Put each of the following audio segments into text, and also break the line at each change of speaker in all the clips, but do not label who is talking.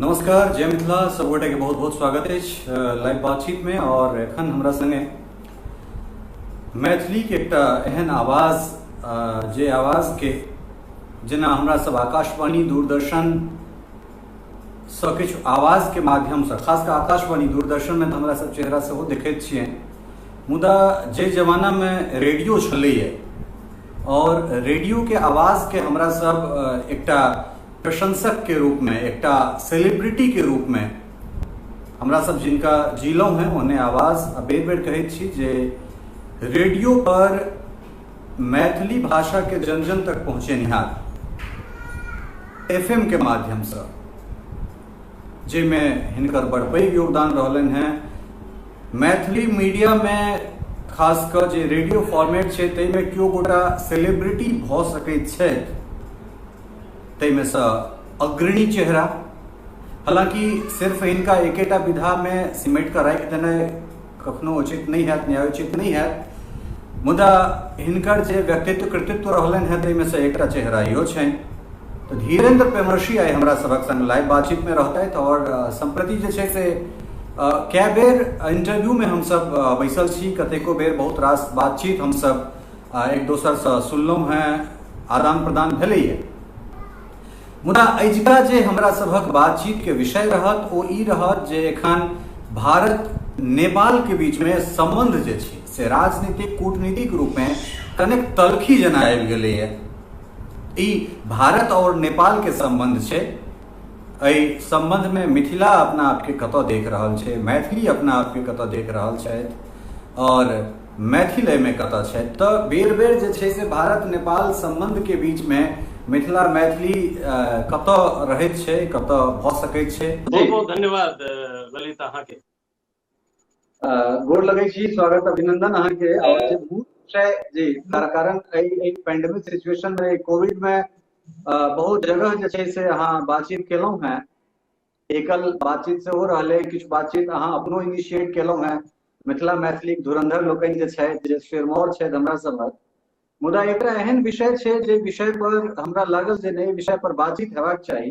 नमस्कार, जय मिथिला। सब गोटे के बहुत बहुत स्वागत अछि लाइव बातचीत में। और एखन हमरा संगे मैथिली के एकटा एहन आवाज, जे आवाज के जेना हमरा सब आकाशवाणी दूरदर्शन सँ किछु आवाज के माध्यम सँ, खास कऽ आकाशवाणी दूरदर्शन में तऽ हमरा सब चेहरा सेहो देखैत छियै, मुदा जे जमाना में रेडियो छलैया और रेडियो के आवाज के हमरा सब एकटा प्रशंसक के रूप में, एकटा सेलिब्रिटी के रूप में हमरा सब जिनका जीलहुँ हैं ओहने आवाज आ बेर बेर कहैत छी जे रेडियो पर मैथिली भाषा के जन जन तक पहुँचेनिहार एफएम के माध्यम से, जाहिमे हिनकर बड़ पैघ योगदान रहलनि हेँ। मैथिली मीडिया में खास कऽ जे रेडियो फॉर्मेट छै ताहिमे केओ गोटा सेलिब्रिटी भऽ सकैत छथि, ताहिमे सँ अग्रणी चेहरा। हालांकि सिर्फ हिनका एकेटा विधामे सिमटि कऽ राखि देनाइ कखनो उचित नहि हैत, न्यायोचित नहि हैत, मुदा हिनकर जे व्यक्तित्व कृतित्व रहलनि हेँ ताहिमे सँ एकटा चेहरा इहो छनि। तऽ धीरेन्द्र प्रेमर्षि आइ हमरा सभक संग लाइव बातचीतमे रहतथि। और सम्प्रति जे छै से कए बेर इंटरव्यूमे हमसभ बैसल छी, कतेको बेर बहुत रास बातचीत हमसभ एक दोसरसँ सुनलहुँ हेँ, आदान प्रदान भेलैए। मुदा अजुका जे हमरा सभक बातचीत के विषय रहत ओ ई रहत जे एखन भारत नेपाल के बीच में संबंध जे छै से राजनीतिक कूटनीतिक रूप में कनेक तलखी जेना आबि गेलैए। ई भारत और नेपाल के संबंध छै, एहि संबंध में मिथिला अपना आपके कतऽ देख रहल छै, मैथिली अपना आपके कतऽ देख रहल छथि और मैथिल एहिमे कतऽ छथि। तऽ बेर बेर जे छै से भारत नेपाल संबंध के बीच में मिथिला मैथिली कतऽ रहैत छै, कतऽ भऽ सकैत छै।
बहुत बहुत धन्यवाद ललित अहाँके।
गोर लगै छी, स्वागत अभिनंदन अहाँके। और जे मूल विषय जी, कारण एहि पेंडेमिक सिचुएशन में, कोविड में बहुत जगह जे छै से अहाँ बातचीत केलहुँ हेँ, एकल बातचीत सेहो रहलै, किछु बातचीत अहाँ अपनो इनिशिएट केलहुँ हेँ। मिथिला मैथिलीक धुरंधर लोकनि जे छथि, जे सिरमौर छथि हमरा सभक, मुदा एकटा एहन विषय छै जे विषय पर हमरा लागल जे नहि, विषय पर बातचीत हेबाक चाही।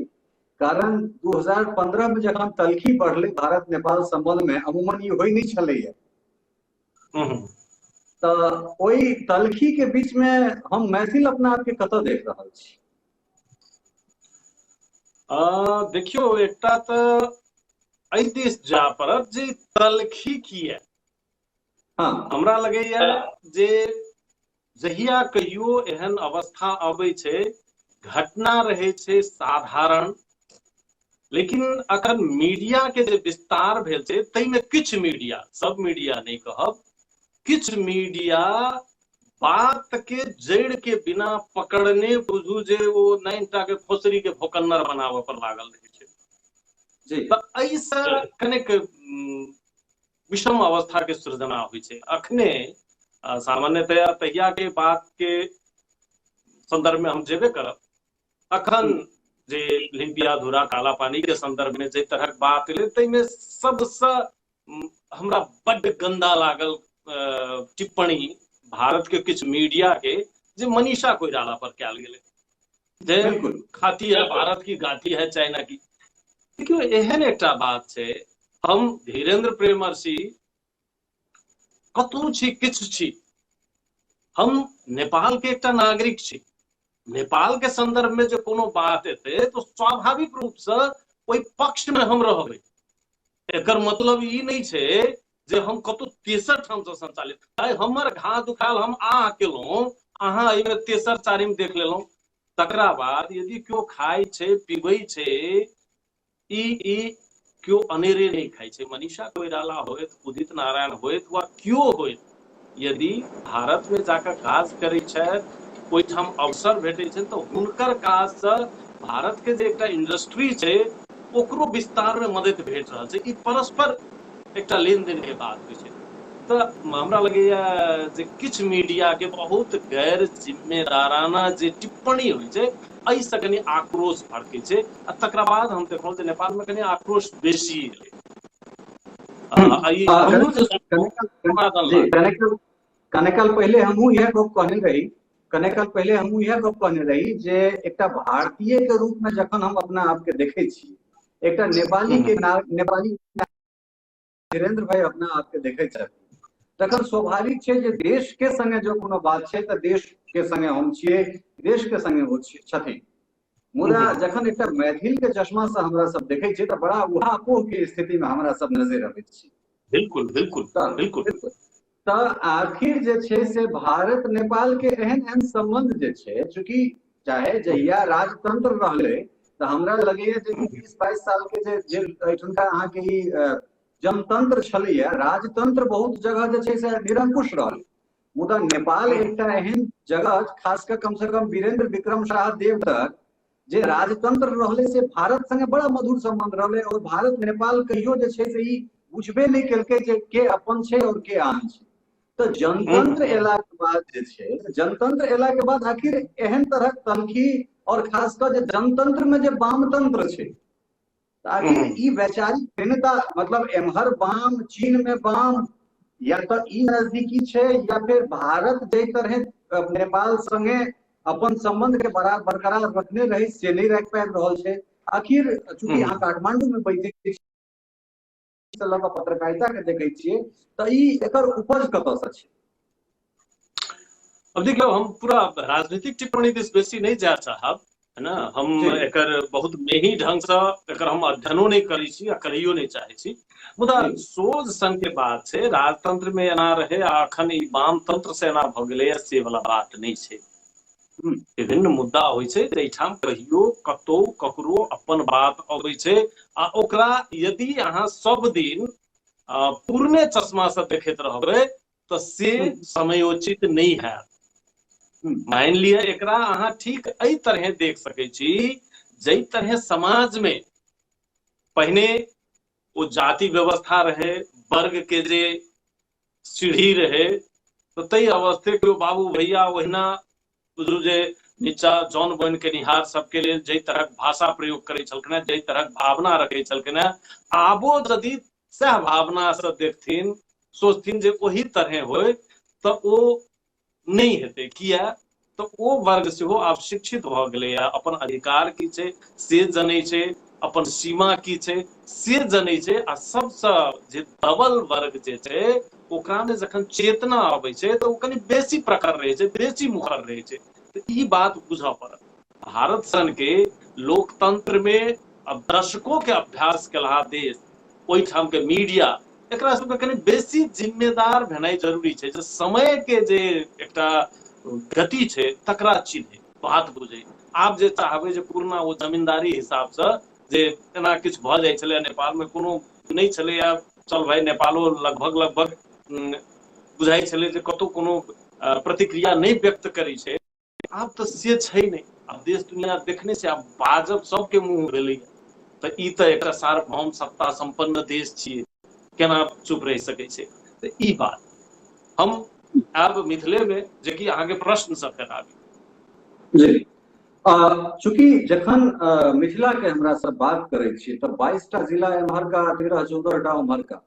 कारण 2015 में जखन तलखी बढ़लै भारत नेपाल संबंध में, अमूमन ई होइ नहि छलैया, तऽ ओहि तलखी के बीच में हम मैथिल अपना आपके कतऽ देख रहल छी?
देखियौ, एकटा तऽ एहि दिस जा पड़त जे तलखी किया। हमरा लगैया जे जहिया कहियो एहन अवस्था अबै छै, घटना रहै छै साधारण, लेकिन अखन मीडिया के जे विस्तार भेल छै ताहिमे किछु मीडिया, सब मीडिया नहि कहब, किछु मीडिया बात के जड़ के बिना पकड़ने बुझू जे ओ 9 टा के खोसरी के भोकन्नर बनाबऽ पर लागल रहै छै। तऽ एहिसँ कनेक विषम अवस्था के सृजना होइ छै। अखने सामान्यतया तहिया के बात के संदर्भ में हम जेबे करब, अखन जे लिम्पिया धुरा काला पानी के संदर्भ में जे तरहक बात एलै ताहिमे सबसँ हमरा बड्ड गंदा लागल टिप्पणी भारत के किछु मीडिया के जे मनीषा कोइराला पर कयल गेलै, जे खाती है भारत की, गाती है चाइना की। देखियौ, एहन एकटा बात छै, हम धीरेन्द्र प्रेमर्षि कतहु छी, किछु छी, हम नेपाल के एकटा नागरिक छी। नेपाल के संदर्भ में जे कोनो बात एतै तो स्वाभाविक रूप से ओहि पक्ष में हम रहबै। एकर मतलब ई नहि छै जे हम कतहु तेसर ठाम से संचालित, आइ हमर घा दुखायल हम आह केलहुँ, अहाँ एहिमे तेसर चारिम देख लेलहुँ। तकरा बाद यदि केओ खाइ छै पीबै छै, ई केओ अनेरे नहि खाइ छै। मनीषा कोइराला होइत, उदित नारायण होइत वा केओ होइत, यदि भारत में जाकर काज करै छथि, ओहिठाम अवसर भेटै छनि, तऽ हुनकर काजसँ भारत के जे एकटा इंडस्ट्री छै ओकरो विस्तार में मदद भेट रहल छै। ई परस्पर एकटा लेनदेन के बात होइ छै। तऽ हमरा लगैया जे किछु मीडिया के बहुत गैर जिम्मेदाराना जे टिप्पणी होइ छै एहिसँ कनि आक्रोश भड़कै छै। आ तकरा बाद हम देखलहुँ जे नेपाल में कनि आक्रोश बेसी एलै।
कनेकाल पहिले हमहूँ इएह गप कहने रही, कनेकाल पहिले हमहूँ इएह गप कहने रही जे एकटा भारतीय के रूप में जखन हम अपना आपके देखै छी एकटा नेपाली के नेपाली धीरेन्द्र भाई अपना आपके देखै छथिन, तखन स्वाभाविक छै जे देश के संगे जो कोनो बात छै तऽ देश के संगे हम छियै, देश के संगे ओ छथिन। मुदा जखन एकटा मैथिल के चश्मा से हमरा सब देखै छियै तऽ बड़ा उहापोह के स्थिति में हमरा सब नजर अबैत छी।
बिल्कुल बिल्कुल बिल्कुल।
तऽ आखिर जे छै से भारत नेपाल के एहन एहन संबंध जे छै, चूँकि चाहे जहिया राजतंत्र रहलै तऽ हमरा लगैया जे 20-22 साल के जे जे एहिठुनका अहाँके ई जनतंत्र छलैया, राजतंत्र बहुत जगह जे छै से निरंकुश रहल, मुदा नेपाल एकटा एहन जगह खास कऽ कम से कम वीरेंद्र विक्रम शाह देव तक जे राजतंत्र रहलै से भारत संगे बड़ा मधुर संबंध रहलै, और भारत नेपाल कहियो जे छै से ई बुझबे नहि केलकै जे के अपन छै और के आन छै। तऽ जनतंत्र एला के बाद जे छै, जनतंत्र एला के बाद आखिर एहन तरहक तलखी, और खास कऽ जे जनतंत्र में जे वामतंत्र छै, तऽ आखिर ई वैचारिक भिन्नता, मतलब एम्हर वाम, चीन में वाम, या तऽ ई नजदीकी छै या फिर भारत जाहि तरहे नेपाल संगे अपन संबंध के बरकरार रखने रही से नहीं राखि पाबि रहल छै। आखिर चूंकि अहाँ काठमांडू में बैठे छी से लऽ कऽ पत्रकारिता के देखै छियै, तऽ ई एकर उपज कतऽ से छै?
अब देखियौ, हम पूरा राजनीतिक टिप्पणी दिस बेसी नहीं जा चाहब, है ना। हम एकर बहुत मेही ढंग से एकर हम अध्ययनो नहीं करै छी आ करैयो नहीं चाहै छी, मुदा सोझ सन के बात छै, राजतंत्र में एना रहे आ अखन ई वामतंत्र से एना भऽ गेलैया से वाला बात नहीं छै। विभिन्न मुद्दा होइ छै जाहिठाम कहियो कतौ ककरो अपन बात अबै छै आ ओकरा यदि अहाँ सब दिन पुरने चश्मा से देखैत रहबै तऽ से समयोचित नहीं हैत। मान लिअ एकरा अहाँ ठीक एहि तरहे देख सकै छी जाहि तरहे समाज में पहिने ओ जाति व्यवस्था रहे, वर्ग के जे सीढ़ी रहे, तो तै अवस्थे केओ बाबू भैया ओहिना बुझू जे नीचा जन बन के निहार सबके लेल जाहि तरहक भाषा प्रयोग करै छलखिन हेँ, जाहि तरहक भावना रखै छलखिन हेँ, आबो यदि सएह भावना से देखथिन, सोचथिन जे ओही तरहे होय, तऽ ओ नहि हेतै। किया तऽ ओ वर्ग सेहो आब शिक्षित भऽ गेलैया, अपन अधिकार की छै से जनै छै, अपन सीमा की छै से जनै छै, आ सबसँ जे दबल वर्ग जे छै ओकरा मे जखन चेतना अबै छै तऽ ओ कनि बेसी प्रखर रहै छै, बेसी मुखर रहै छै। तऽ ई बात बुझऽ पड़त। भारत सन के लोकतंत्र में अब दशकों के अभ्यास केलहा देश, ओहिठाम के मीडिया, एकरा सबके कनि बेसी जिम्मेदार भेनाइ जरूरी छै जे समय के जे एकटा गति छै तकरा चिन्है, बात बुझै। आब जे चाहबै जे पुरना ओ जमींदारी हिसाब से जे एना किछु भऽ जाइ छलै नेपाल में, कोनो नहि छलैया, चल भाई नेपालो लगभग लगभग बुझाइ छलै जे कतौ कोनो प्रतिक्रिया नहि व्यक्त करै छै। आब तऽ से छै नहि, आब देश दुनिया देखने छै, आब बाजब सबके मुँह भेलैया। तऽ ई तऽ एकटा सार्वभौम सत्ता सम्पन्न देश छियै, केना चुप रहि सकै छै? तऽ ई बात हम आब मिथिले में जेकि अहाँके प्रश्न से फेर आबी।
जी, चूँकि जखन मिथिला के हमरा सब बात करै छियै तऽ 22 टा जिला एम्हरका, 13-14 टा उम्हरका,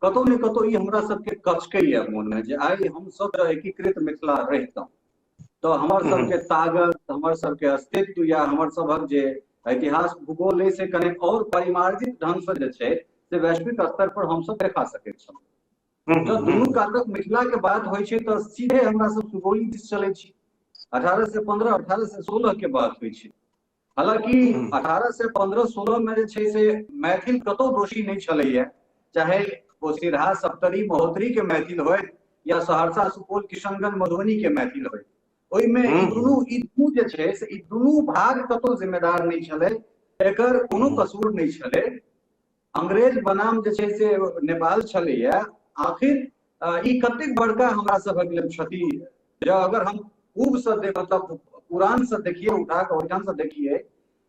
कतौ ने कतौ ई हमरा सबके कचकैया मोन में जे आइ हम सब एकीकृत मिथिला रहितहुँ तऽ हमर सबके ताकत, हमर सबके अस्तित्व या हमर सबक जे इतिहास भूगोल अइ से कने और परिमार्जित ढंग से जे छै से वैश्विक स्तर पर हमसब देखा सकैत छलहुँ। जब दुनू कातक मिथिला के बात होइ छै तऽ सीधे हमरा सब सुगौली दिस चलै छी। 18 से 15, 18 से 16 के बात होइ छै। हालांकि 18 से 15 16 में जे छै से मैथिल कतौ दोषी नहि छलैया, चाहे ओ सिरहा, सप्तरी, महोत्तरी के मैथिल होय या सहरसा, सुपौल, किशनगंज, मधुबनी के मैथिल होय, ओहिमे ई दुनू जे छै से ई दुनू भाग कतौ जिम्मेदार नहि छलै, एकर कोनो कसूर नहि छलै। अंग्रेज बनाम जे छै से नेपाल छलैया। आखिर ई कतेक बड़का हमरा सबक लेल क्षति, जँ अगर हम पूर्व से मतलब पुरान से देखिए, उठा के ओहिठाम से देखिए,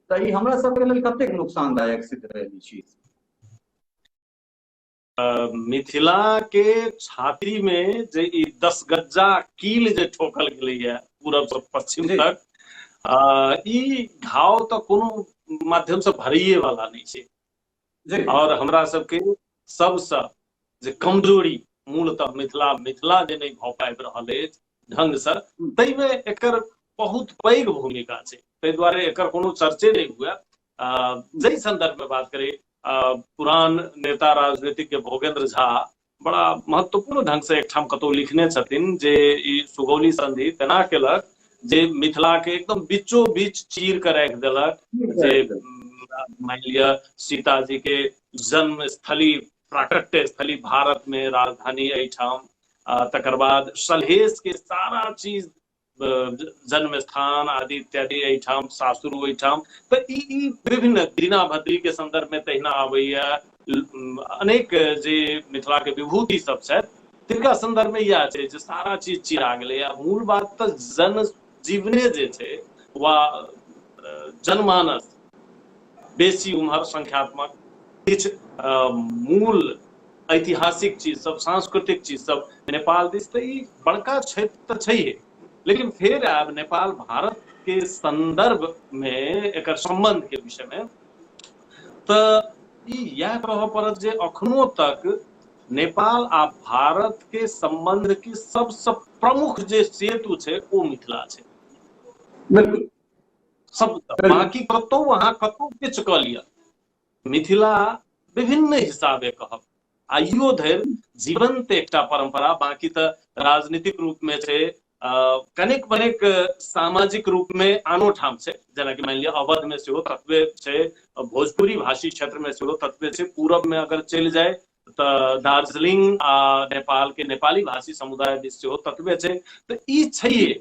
तऽ ई हमरा सबके लेल कतेक नुकसानदायक सिद्ध भेल ई चीज।
मिथिला के छाती में जे ई 10 गज्जा कील जे ठोकल गेलैया पूरब से पश्चिम तक, ई घाव तऽ कोनो माध्यम से भरैये वाला नहि छै। और हमरा सबके सबसँ जे कमजोरी मूलतः मिथिला मिथिला जे नहि भऽ पाबि रहल अछि ढंग से, ताहिमे एकर बहुत पैघ भूमिका छै। ताहि दुआरे एकर कोनो चर्चे नहि हुए। जाहि संदर्भ में बात करी, पुरान नेता राजनीतिज्ञ भोगेंद्र झा बड़ा महत्वपूर्ण ढंग से एकठाम कतौ लिखने छथिन जे ई सुगौली संधि तेना केलक जे मिथिला के एकदम बीचो बीच चीर के राखि देलक, जे मान लिअ सीता जी के जन्म स्थली प्राकट्य स्थली भारत में राजधानी एहिठाम, तकर बाद सलहेश के सारा चीज जन्म स्थान आदि इत्यादि एहिठाम, सासुर ओहिठाम। तऽ ई विभिन्न दीना भद्री के संदर्भ में तहिना आबैया, अनेक जे मिथिला के विभूति सब छथि तिनका संदर्भ में इएह छै जे सारा चीज चिरा गेलै। आ मूल बात तऽ जन जीवने जे छै वा जनमानस बेसी उम्हर संख्यात्मक किछु मूल ऐतिहासिक चीज सब, सांस्कृतिक चीज सब नेपाल दिस तऽ ई बड़का क्षेत्र तऽ छैहे, लेकिन फेर आब नेपाल भारत के संदर्भ में एकर संबंध के विषय में तऽ ई इएह कहऽ पड़त जे अखनो तक नेपाल आ भारत के संबंध के सबसँ प्रमुख जे सेतु छै ओ मिथिला छै।
बिल्कुल।
सब बाकी कतौ अहाँ कतौ किछु कऽ लिअ, मिथिला विभिन्न हिसाबे कहब आइयो धरि जीवंत एकटा परंपरा, बाकी तऽ राजनीतिक रूप में छै, कनेक मनेक सामाजिक रूप में आनो ठाम छै, जेनाकि मानि लिअ अवध में सेहो ततबे छै, भोजपुरी भाषी क्षेत्र में सेहो ततबे छै, पूरब में अगर चलि जाय तऽ दार्जिलिंग आ नेपाल के नेपाली भाषी समुदाय दिस सेहो ततबे छै, तऽ ई छैहे।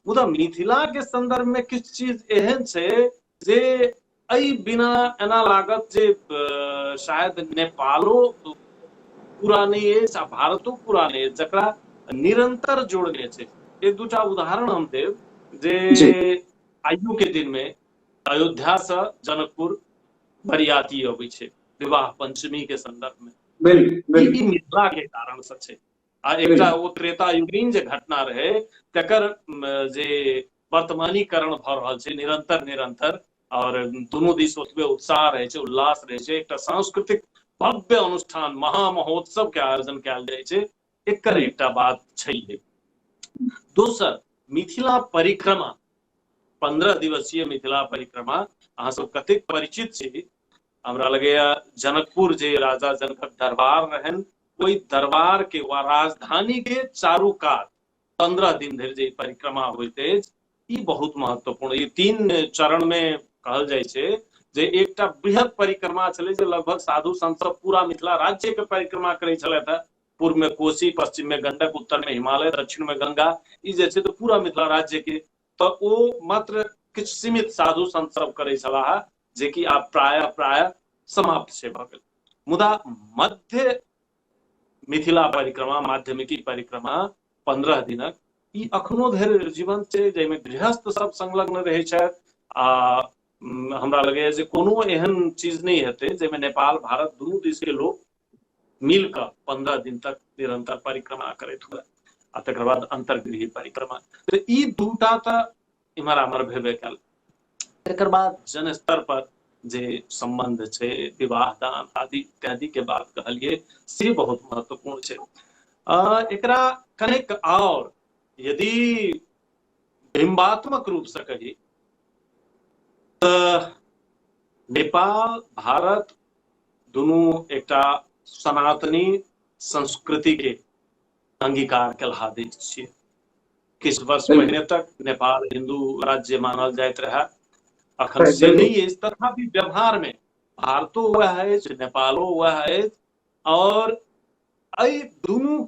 मुदा मिथिला के संदर्भ में किछु चीज एहन छै जे एहि बिना एना लागत जे शायद नेपालो पूरा नहि अछि आ भारतो पूरा नहि अछि, जकरा निरंतर जोड़ने छै। एक दूटा उदाहरण हम देब जे आइयो के दिन में अयोध्या से जनकपुर बरियाती अबै छै विवाह पंचमी के संदर्भ में, ई मिथिला के कारण से छै। आ एकटा ओ त्रेता युगीन जे घटना रहे तकर जे वर्तमानीकरण भऽ रहल छै निरंतर निरंतर, और दुनू दिस ओतबे उत्साह रहै छै, उल्लास रहै छै, एकटा सांस्कृतिक भव्य अनुष्ठान महामहोत्सव के आयोजन कयल जाइ छै, एकर एकटा बात छै। दोसर, मिथिला परिक्रमा, 15 दिवसीय मिथिला परिक्रमा अहाँ सब कतेक परिचित छी, हमरा लगैया जनकपुर जे राजा जनकक दरबार रहनि ओहि दरबार के वा राजधानी के चारू कात 15 दिन धरि जे परिक्रमा होइत अछि, ई बहुत महत्वपूर्ण। ई 3 चरण में कहल जाइ छै जे एकटा बृहद परिक्रमा छलै जे लगभग साधु संत सब पूरा मिथिला राज्य के परिक्रमा करै छलथि हेँ। पूर्व में कोसी, पश्चिम में गंडक, उत्तर में हिमालय, दक्षिण में गंगा, ई जे छै तऽ पूरा मिथिला राज्य के, तऽ ओ मात्र किछु सीमित साधु संत सब करै छलाह, जे कि आब प्रायः प्रायः समाप्त से भऽ गेल। मुदा मध्य मिथिला परिक्रमा, माध्यमिकी परिक्रमा 15 दिनक, ई अखनो धरि जीवंत छै, जाहिमे गृहस्थ सब संलग्न रहै छथि। आ हमरा लगैया जे कोनो एहन चीज नहि हेतै जाहिमे नेपाल भारत दुनू देश के लोक मिल कऽ 15 दिन तक निरंतर परिक्रमा करैत हुए, आ तकर बाद अंतर्गृही परिक्रमा। तऽ ई दूटा तऽ इम्हर आम्हर भेबे कयल। तकर बाद जनस्तर पर जे संबंध छै, विवाह दान आदि इत्यादि के बात कहलिए, से बहुत महत्वपूर्ण छै। एकरा कनेक और यदि बिंबात्मक रूप से कही तऽ नेपाल भारत दुनू एकटा सनातनी संस्कृति के अंगीकार केलहा देश छियै। किछु वर्ष पहिने तक नेपाल हिंदू राज्य मानल जाइत रहे, अखन से नहि अछि। तथापि व्यवहार में भारतो वएह अछि, नेपालो वएह अछि, और एहि दुनू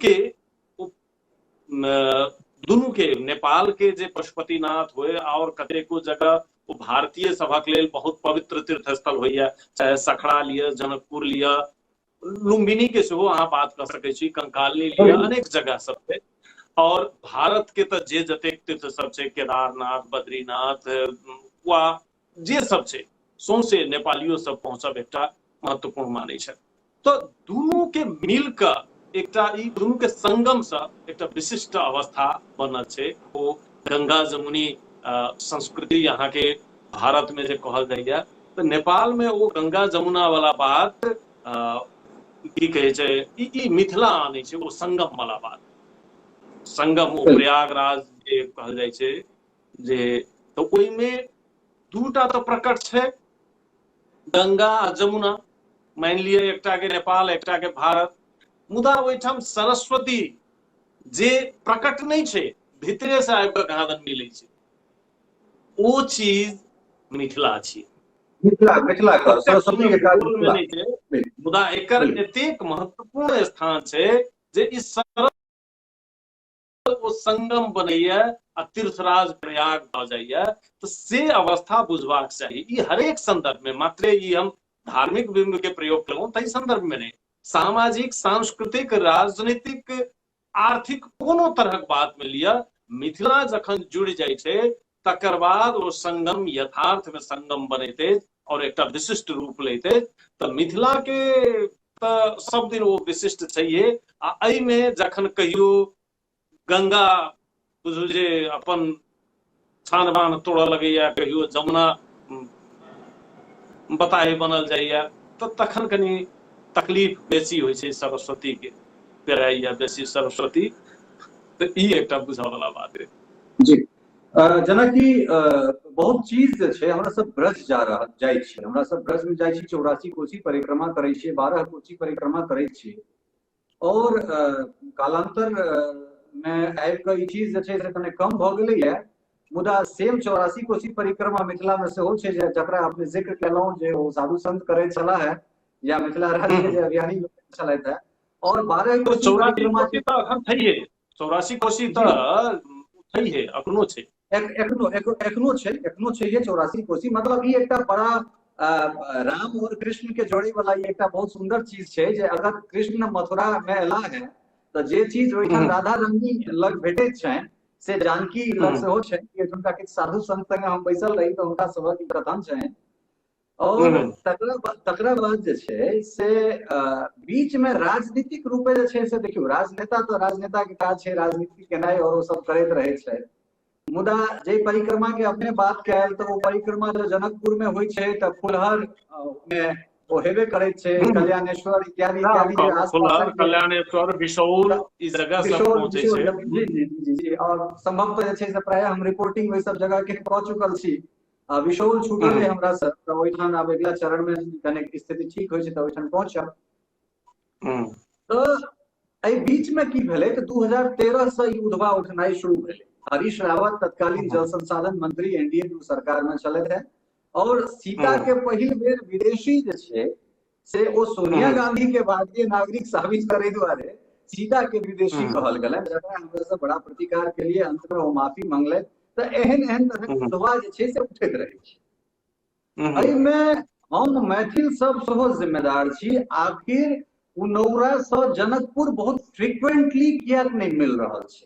के नेपाल के जे पशुपतिनाथ होए और कतेको जगह ओ भारतीय सभक लेल बहुत पवित्र तीर्थ स्थल होइया, चाहे सखड़ा लिअ, जनकपुर लिअ, लुम्बिनी के सेहो अहाँ बात कऽ सकै छी, कंकालनी लिअ, अनेक जगह सब छै। और भारत के तऽ जे जतेक तीर्थ सब छै, केदारनाथ, बद्रीनाथ वा जे सब छै, सौंसे नेपालियो सब पहुँचब एकटा महत्वपूर्ण मानै छै। तऽ दुनू के मिल कऽ एकटा ई दुनू के संगम से एकटा विशिष्ट अवस्था बनल छै। ओ गंगा जमुनी संस्कृति यहाँ के भारत में जे कहल जाइया, तऽ नेपाल में ओ गंगा जमुना वाला बात की कहै छै, ई मिथिला आनै छै ओ संगम वाला बात, संगम ओ प्रयागराज जे कहल जाइ छै जे, तऽ ओहिमे दूटा तऽ प्रकट छै, गंगा आ जमुना मानि लिअ, एकटा के नेपाल एकटा के भारत, मुदा ओहिठाम सरस्वती जे प्रकट नहि छै, भीतरे से आबि कऽ कहाँदन मिलै छै, ओ चीज मिथिला छी।
मिथिला, मिथिला के सरस्वती के काज मिथिला
नहि छै, मुदा एकर एतेक महत्वपूर्ण स्थान छै जे ई सरस ओ संगम बनैया आ तीर्थराज प्रयाग भऽ जाइया, तऽ से अवस्था बुझबाक चाही। ई हरेक संदर्भ में, मात्रे ई हम धार्मिक बिंब के प्रयोग केलहुँ ताहि संदर्भ में नहि, सामाजिक, सांस्कृतिक, राजनीतिक, आर्थिक कोनो तरहक बात में लिअ, मिथिला जखन जुड़ि जाइ छै तकर बाद ओ संगम यथार्थ में संगम बनैत अछि और एकटा विशिष्ट रूप लैत अछि। तऽ मिथिला के तऽ सब दिन ओ विशिष्ट छैहे। आ एहिमे जखन कहियो गंगा बुझू जे अपन छान बान तोड़ऽ लगैया, कहियो जमुना बताहे बनल जाइया, तऽ तखन कनि तकलीफ बेसी होइ छै सरस्वती के, पेराइया बेसी सरस्वती। तऽ ई एकटा बुझऽ वाला बात है।
जी, जेनाकि बहुत चीज जे छै, हमरा सब ब्रज जा रहल जाइ छी, हमरा सब ब्रज में जाइ छी, 84 कोसी परिक्रमा करै छियै, 12 कोसी परिक्रमा करै छियै, और कालांतर मे आबि कऽ ई चीज जे छै से कने कम भऽ गेलैया, मुदा सेम 84 कोसी परिक्रमा मिथिला मे सेहो छै, जे जकरा अपने जिक्र केलहुँ जे ओ साधु संत करै छलाह है या मिथिला राज्य के जे अभियानी लोक छलथि है, और 12 कोसी
परिक्रमा तऽ अखन छैहे, 84 कोसी तऽ छैहे, अखनो छै,
एखनो एखनो छै, एखनो छै ये 84 कोसी। मतलब ई एकटा बड़ा राम और कृष्ण के जोड़े वाला ई एकटा बहुत सुंदर चीज छै जे अगर कृष्ण मथुरा में एला है तऽ जे चीज ओहिठाम राधा रानी लग भेटैत छनि से जानकी लग सेहो छै। हुनका किछु साधु संत संगे हम बैसल रही तऽ हुनका सभक ई कथन छनि। और तकरा बाद जे छै से बीच में राजनीतिक रूपे जे छै से देखियौ, राजनेता तऽ राजनेता के काज छै राजनीति केनाइ और ओ सब करैत रहै छै, मुदा जे परिक्रमा के अपने बात कयल तऽ ओ परिक्रमा जो जनकपुर में होइ छै तऽ फुलहर में ओ हेबे करैत छै, कल्याणेश्वर इत्यादि इत्यादि जे
आसपास, कल्याणेश्वर, बिशौल, ई जगह सब पहुंचे छै।
जी जी जी जी, और संभवतः जे छै से प्रायः हम रिपोर्टिंग ओहि सब जगह के कऽ चुकल छी। बिशौल छूटल है हमरा से, तऽ ओहिठाम आब अगिला चरण में कने स्थिति ठीक होइ छै तऽ ओहिठाम पहुंचब। तऽ एहि बीच में की भेलै तऽ 2013 से ई उधवा उठनाइ शुरू भेलै। हरीश रावत तत्कालीन जल संसाधन मंत्री एनडीए सरकार में छलथि है, और सीता के पहिल बेर विदेशी जे छै से ओ सोनिया गांधी के भारतीय नागरिक साबित करे दुआरे सीता के विदेशी कहल गेलै, जकरा हमरा सब बड़ा प्रतिकार के लिए अंत में ओ माफी मंगलै। तऽ एहन एहन तरहक उधवा जे छै से उठैत रहै छै। एहिमे हम मैथिल सब सेहो जिम्मेदार छी। आखिर पुनौरा से जनकपुर बहुत फ्रिक्वेंटली किएक नहि मिल रहल छै?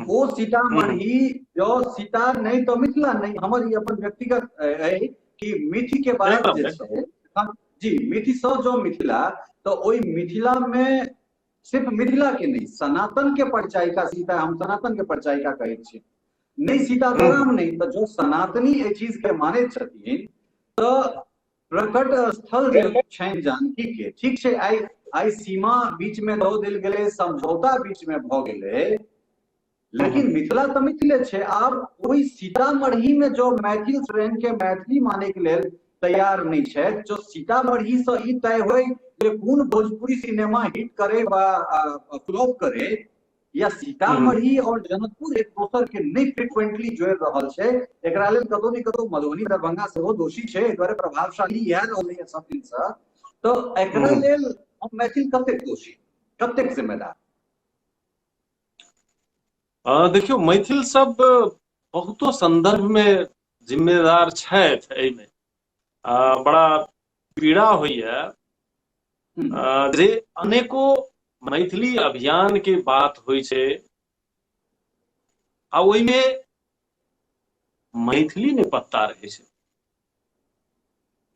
ओ सीतामढ़ी जो सीता नहीं तो मिथिला नहीं, हमर ई अपन व्यक्तिगत है कि मिथि के बाद जे छै जी, मिथि से जो मिथिला, तो ओहि मिथिला में सिर्फ मिथिला के नहीं, सनातन के परिचायिका सीता, हम सनातन के परिचायिका कहै छी, नहीं सीता तो राम नहीं, तो जो सनातनी एहि चीज के मानैत छथिन तऽ प्रकट स्थल जे छनि जानकी के, ठीक छै, आइ आइ सीमा बीच में दऽ देल गेलै, समझौता बीच में भऽ गेलै, लेकिन मिथिला तऽ मिथिले छै। आब ओहि सीतामढ़ी में जो मैथिल स्वयं के मैथिली माने के लेल तैयार नहीं छै, जो सीतामढ़ी से ई तय होय जे कोन भोजपुरी सिनेमा हिट करे वा फ्लॉप करे, या सीतामढ़ी और जनकपुर एक दोसर के नहीं फ्रिक्वेंटली जोड़ रहल छै, एकरा लेल कतौ ने कतौ मधुबनी दरभंगा सेहो दोषी छै, एहि दुआरे प्रभावशाली इएह रहलैए सब दिनसँ। तऽ एकरा लेल हम मैथिल कतेक दोषी, कतेक जिम्मेदार?
देखियौ, मैथिल सब बहुतो संदर्भ में जिम्मेदार छथि। एहिमे बड़ा पीड़ा होइया जे अनेको मैथिली अभियान के बात होइ छै आ ओहिमे मैथिली नहि पत्ता रहै छै।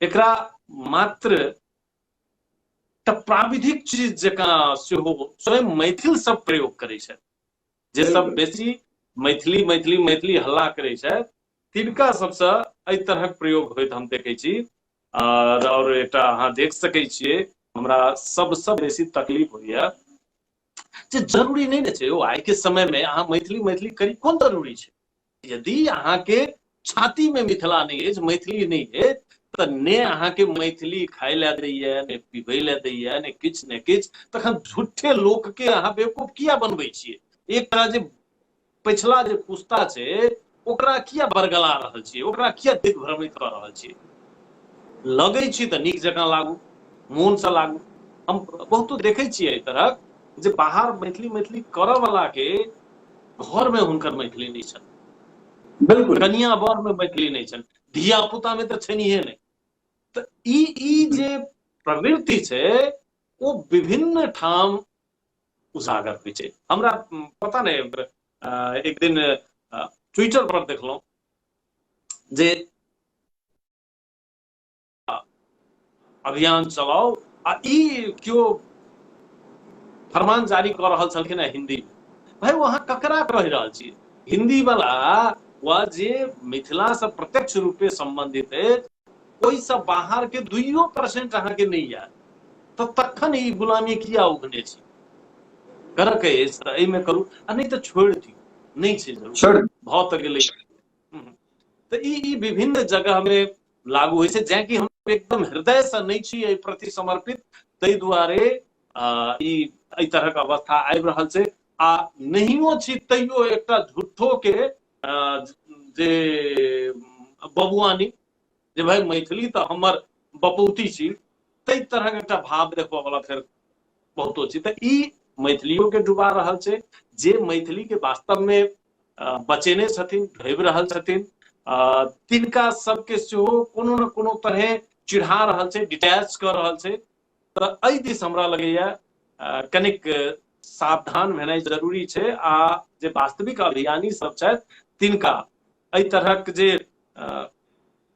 एकरा मात्र तऽ प्राविधिक चीज जकाँ सेहो स्वयं मैथिल सब प्रयोग करै छथि। जे सब बेसी मैथिली मैथिली मैथिली हल्ला करै छथि तिनका सबसँ एहि तरहक प्रयोग होइत हम देखै छी। और एकटा अहाँ देख सकै छियै, हमरा सबसँ बेसी तकलीफ होइया जे जरूरी नहि ने छै ओ आइ के समय में अहाँ मैथिली मैथिली करी, कोन जरूरी छै? यदि अहाँके छाती में मिथिला नहि अछि, मैथिली नहि अछि, तऽ ने अहाँके मैथिली खाय लए दैया, ने पीबै लए दैया, ने किछु ने किछु, तखन झूठे लोक के अहाँ बेवकूफ किया बनबै छियै? एकटा जे पिछला जे पुस्ता छै ओकरा किया बरगला रहल छियै, ओकरा किया दिग्भ्रमित कऽ रहल छियै? लगै छी तऽ नीक जकाँ लागू, मोनसँ लागू। हम बहुतो देखै छियै एहि तरहक जे बाहर मैथिली मैथिली करऽ वाला के घर में हुनकर मैथिली नहि छनि।
बिल्कुल।
कनिया बर में मैथिली नहि छनि, धिया पुता में तऽ छैनिहे नहि। तऽ ई जे प्रवृत्ति छै ओ विभिन्न ठाम उजागर होइ छै। हमरा पता नहि, एक दिन ट्विटर पर देखलहुँ जे अभियान चलाउ, आ ई केओ फरमान जारी कऽ रहल छलखिन हेँ हिंदी में। भाई अहाँ ककरा कहि रहल छी? हिंदी वाला वा जे मिथिला से प्रत्यक्ष रूपे संबंधित अछि ओहिसँ बाहर के 2% अहाँके नहि आयत, तऽ तखन ई गुलामी किया उघने छी? करऽ के अछि तऽ एहिमे करू, आ नहि तऽ छोड़ि दियौ, नहि छै जरूर, भऽ तऽ गेलै। तऽ ई विभिन्न जगह में लागू होइ छै। जेकि हम एकदम हृदय से नहि छी एहि प्रति समर्पित, ताहि दुआरे ई एहि तरहक अवस्था आबि रहल छै। आ नहियो छी तैयो एकटा झूठो के जे बबुआनी जे भाई मैथिली तऽ हमर बपौती छी, ताहि तरहक एकटा भाव देखबऽ वाला फेर बहुतो छी। तऽ ई मैथिलियो के डुबा रहल छै। जे मैथिली के वास्तव में बचेने छथिन, ढोबि रहल छथिन, तिनका सबके सेहो कोनो ने कोनो तरहे चिढ़ा रहल छै, डिटैच कऽ रहल छै। तऽ एहि दिस हमरा लगैया कनिक सावधान भेनाइ जरूरी छै। आ जे वास्तविक अभियानी सब छथि तिनका एहि तरहक जे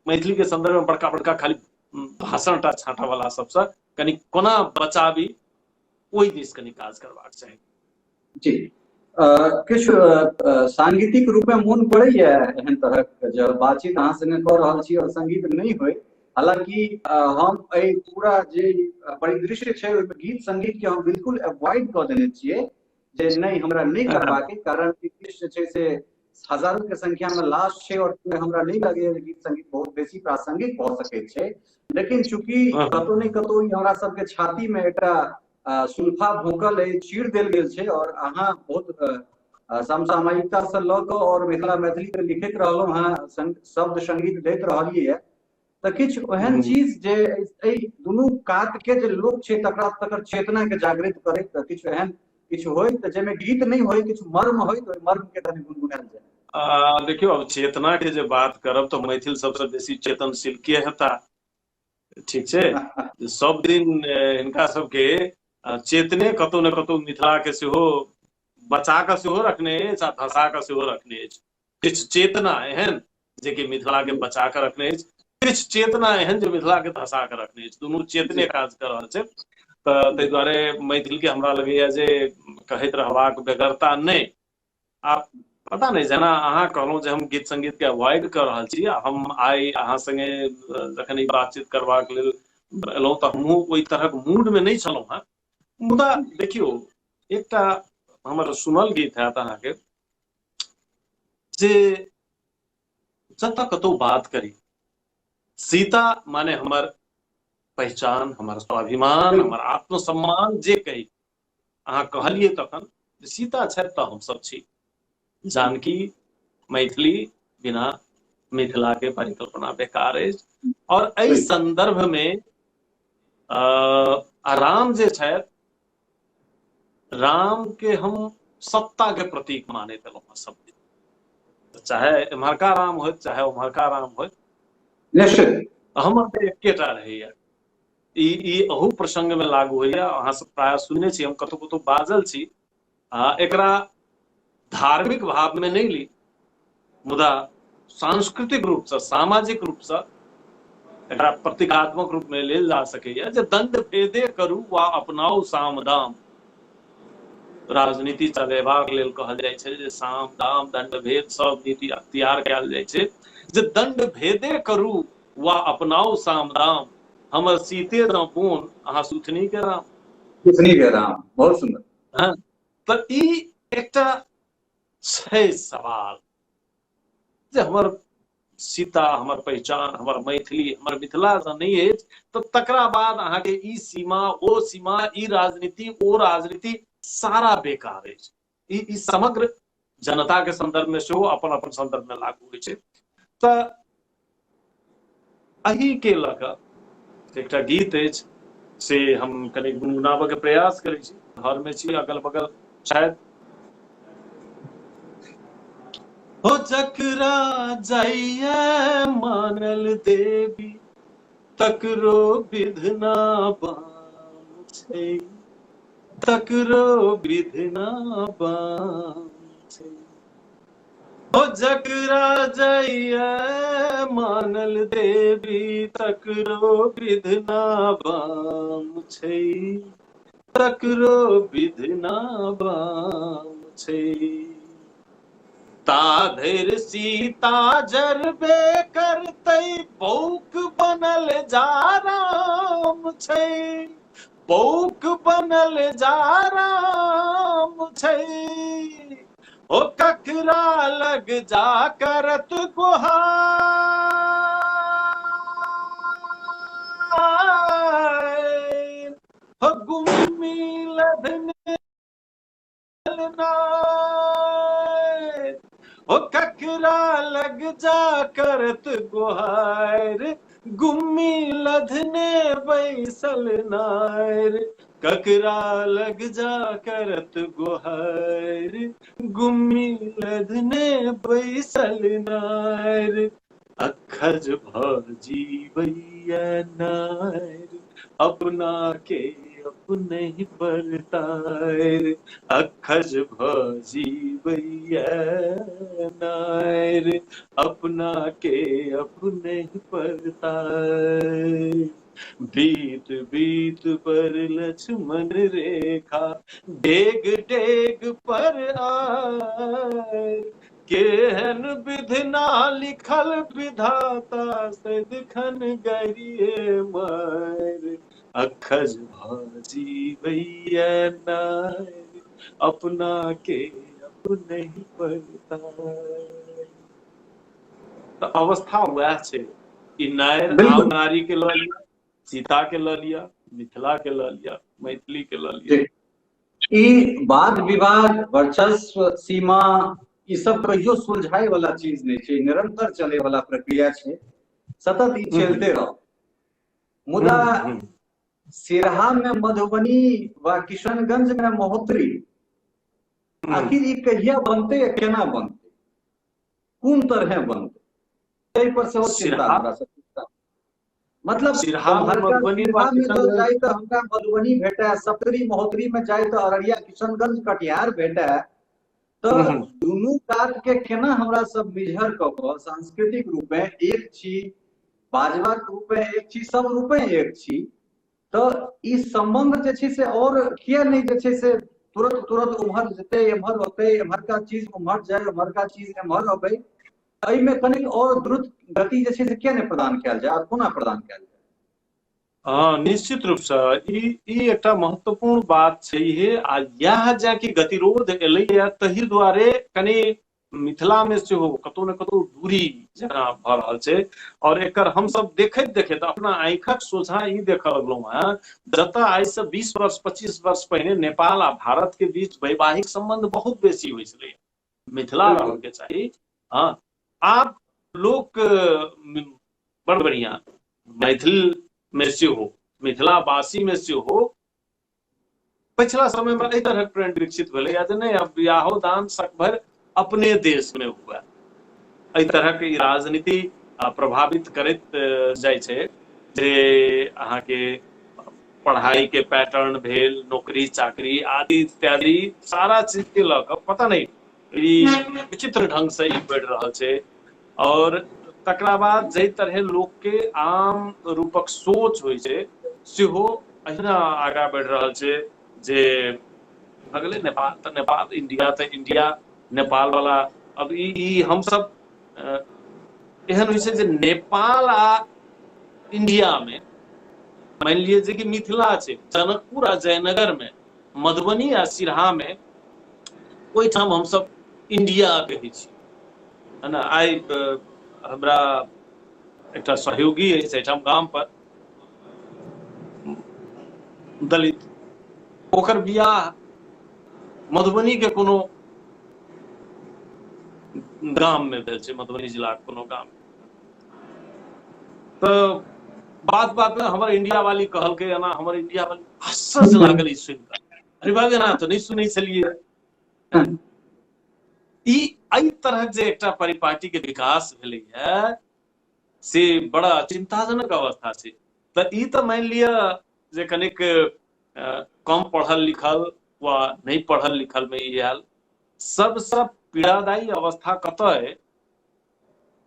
मैथिली के संदर्भ में बड़का बड़का खाली भाषण टा छाँटऽ वाला सबसँ कनि कोना बचाबी, ओहि दिस कनि काज करबाक चाही।
जी, किछु सांगीतिक रूप में मोन पड़ैया एहन तरहक जब बातचीत अहाँ संगे कऽ रहल छी और संगीत नहि होय? हालांकि हम एहि पूरा जे परिदृश्य छै ओहिमे गीत संगीत के हम बिल्कुल अवॉइड कऽ देने छियै जे नहि, हमरा नहि करबाक, कारण किछु जे छै से हजारों के संख्या में लाश छै और हमरा नहि लगैया जे गीत संगीत बहुत बेसी प्रासंगिक भऽ सकैत छै। लेकिन चूंकि कतौ ने कतौ ई हमरा सबके छाती में एकटा सुल्फा भोंकल अछि, चीर देल गेल छै, और अहाँ बहुत समसामयिकता से लऽ कऽ और मिथिला मैथिली के लिखैत रहलहुँ हेँ, शब्द संगीत दैत रहलियै, तऽ किछु ओहन चीज जे एहि दुनू कात के जे लोक छै तकरा तकर चेतना के जागृत करे, तऽ किछु एहन किछु होय तऽ जाहिमे गीत नहि होय, किछु मर्म होय, तऽ ओहि मर्म के कनि गुनगुनायल
जाय। देखियौ, अब चेतना के जे बात करब तऽ मैथिल सबसँ बेसी चेतनशील के हेता? ठीक छै, सब दिन हिनका सबके चेतने कतौ ने कतौ मिथिला के सेहो बचा कऽ सेहो रखने अछि आ धसा कऽ सेहो रखने अछि। किछु चेतना एहन जे कि मिथिला के बचा कऽ रखने अछि, किछु चेतना एहन जे मिथिला के धसा कऽ रखने अछि। दुनू चेतने काज कऽ रहल छै। तऽ ताहि दुआरे मैथिल के हमरा लगैया जे कहैत रहबाक बेगरता नहि। आ पता नहि, जेना अहाँ कहलहुँ जे हम गीत संगीत के अवॉइड कऽ रहल छी, हम आइ अहाँ संगे जखन ई बातचीत करबाक लेल एलहुँ तऽ हमहूँ ओहि तरहक मूड मे नहि छलहुँ हेँ। मुदा देखियौ, एकटा हमर सुनल गीत हैत अहाँके जे जतऽ कतौ बात करी, सीता माने हमर पहचान, हमर स्वाभिमान, हमर आत्मसम्मान, जे कही अहाँ कहलियै तखन सीता छथि तऽ हमसब छी। जानकी मैथिली बिना मिथिला के परिकल्पना बेकार अछि। और एहि संदर्भ में राम जे छथि, राम के हम सत्ता के प्रतीक मानैत एलहुँ हँ सब दिन, चाहे एम्हरका राम होइत चाहे उम्हरका राम होइत,
निश्चित
हमर तऽ एकेटा रहैया। ई अहू प्रसंग में लागू होइया। अहाँ सब प्रायः सुनने छी, हम कतौ कतौ बाजल छी, एकरा धार्मिक भाव में नहि ली, मुदा सांस्कृतिक रूप से, सामाजिक रूप से एकरा प्रतीकात्मक रूप में लेल जा सकैया जे दंड भेदे करू वा अपनाउ साम दाम। राजनीति चलेबाक लेल कहल जाइ छै जे साम दाम दंड भेद सब नीति अख्तियार कयल जाइ छै, जे दंड भेदे करू वा अपनाउ साम दाम, हमर सीते न बोन अहाँ सुथनी के राम।
सुथनी के राम, बहुत सुंदर।
हाँ, तऽ ई एकटा छै सवाल जे हमर सीता हमर पहिचान, हमर मैथिली, हमर मिथिला से नहि अछि, तऽ तकरा बाद अहाँके ई सीमा, ओ सीमा, ई राजनीति, ओ राजनीति सारा बेकार अछि। ई समग्र जनता के संदर्भ में सेहो अपन अपन संदर्भ में लागू होइ छै। तऽ एहि के लऽ कऽ एकटा गीत अछि से हम कनि गुनगुनाबऽ के प्रयास करै छी। घर में छी, अगल बगल शायद हो जकरा जाइए मानल देवी तकरो विधना बाम छै, तकरो विधना बाम छै। हो जकरा जाइए मानल देवी तकरो विधना बाम छै, तकरो विधना बाम छै। ता धरि सीता जरबे करतै बौक बनल जा राम छै, बौक बनल जा राम छै। ओ ककरा लग जा करत गुहार, हो गुम्मी लधने ओ ककरा लग जा करत गुहार, गुम्मी लधने बैसल नार। ककरा लग जा करत गुहार, गुम्मी लधने बैसल नार। अखज भ जीवैया नार, अपना के अपने ही परतार। अखज भ जीवैया नार, अपना के अपने ही परतार। बीत बीत पर लक्ष्मण रेखा डेग डेग पर आय, केहन विधना लिखल विधाता सदिखन गरिए मार। अखज भ जीवैया नार, अपना के अपने ही परतार। तऽ अवस्था वएह छै, ई नारि आम नारी के लऽ लिअ, सीता के लऽ लिअ, मिथिला के लऽ लिअ, मैथिली के लऽ लिअ।
ई वाद विवाद, वर्चस्व, सीमा, ई सब कहियो सुलझाए वाला चीज नहि छै, निरंतर चले वाला प्रक्रिया छै, सतत ई चलते रह। मुदा सिरहा में मधुबनी वा किशनगंज में महोत्तरी, आखिर ई कहिया बनते या केना बनते, कोन तरहे बनते, ताहि पर सेहो चिंता हमरा सब। मतलब मधुबनी में जाय तऽ हमरा मधुबनी भेटै, सप्तरी महोत्तरी में जाय तऽ अररिया किशनगंज कटिहार भेटै, तऽ दुनू कात के केना हमरा सब मिझर कऽ कऽ सांस्कृतिक रूपे एक छी, बाजबाक रूपे एक छी, सब रूपे एक छी, तऽ ई सम्बन्ध जे छै से और किया नहि जे छै से तुरंत तुरंत उम्हर जेतै, एम्हर होतै, एम्हरका चीज उम्हर जाय, उम्हरका चीज एम्हर अबै, एहिमे कनिक और द्रुत गति जे छै से किया नहि प्रदान कयल जाय और कोना प्रदान कयल जाय?
हँ, निश्चित रूपसँ ई एकटा महत्वपूर्ण बात छै हे। आ इएह जे कि गतिरोध एलैया तहि दुआरे कनि मिथिला में सेहो कतौ ने कतौ दूरी जेना भऽ रहल छै। और एकर हमसब देखैत देखैत अपना आँखिक सोझाँ ई देखऽ लगलहुँ हेँ, जतऽ आइ से 20 वर्ष 25 वर्ष पहिने नेपाल आ भारत के बीच वैवाहिक संबंध बहुत बेसी होइ छलै, मिथिला रहके चाही। हँ, आब लोक बड़ बढ़िया मैथिल में सेहो, मिथिलावासी में सेहो पिछला समय में एहि तरहक ट्रेंड विकसित भेलैया जे नहि, अब बियाहो दान सकभर अपने देश में हुआ। एहि तरहक ई राजनीति प्रभावित करैत जाइ छै जे अहाँके पढ़ाई के पैटर्न भेल, नौकरी चाकरी आदि इत्यादि सारा चीज के लऽ कऽ पता नहि ई विचित्र ढंग से ई बढ़ि रहल छै। और तकरा बाद जाहि तरहे लोक के आम रूपक सोच होइ छै सेहो अहिना आगाँ बढ़ि रहल छै जे भऽ गेलै नेपाल तऽ नेपाल, इंडिया तऽ इंडिया, नेपाल वाला अब ई हमसब एहन होइ छै जे नेपाल आ इंडिया में मानि लिअ जे कि मिथिला छै, जनकपुर आ जयनगर में, मधुबनी आ सिरहा में, ओहिठाम हमसब इंडिया कहै छी, है ना। आइ हमरा एकटा सहयोगी अछि एहिठाम गाम पर दलित, ओकर बियाह मधुबनी के कोनो गाम में भेल छै, मधुबनी जिला के कोनो गाम। तऽ बात बात में हमर इंडिया वाली कहलकै एना, हमर इंडिया वाली, आश्चर्य लागल ई सुनि कऽ, अरे बाप एना तऽ नहि सुनै छलियै। ई एहि तरहक जे एकटा परिपाटी के विकास भेलैया से बड़ा चिंताजनक अवस्था छै। तऽ ई तऽ मानि लिअ जे कनिक कम पढ़ल लिखल वा नहि पढ़ल लिखल में ई आयल। सबसँ पीड़ादायी अवस्था कतऽ अइ,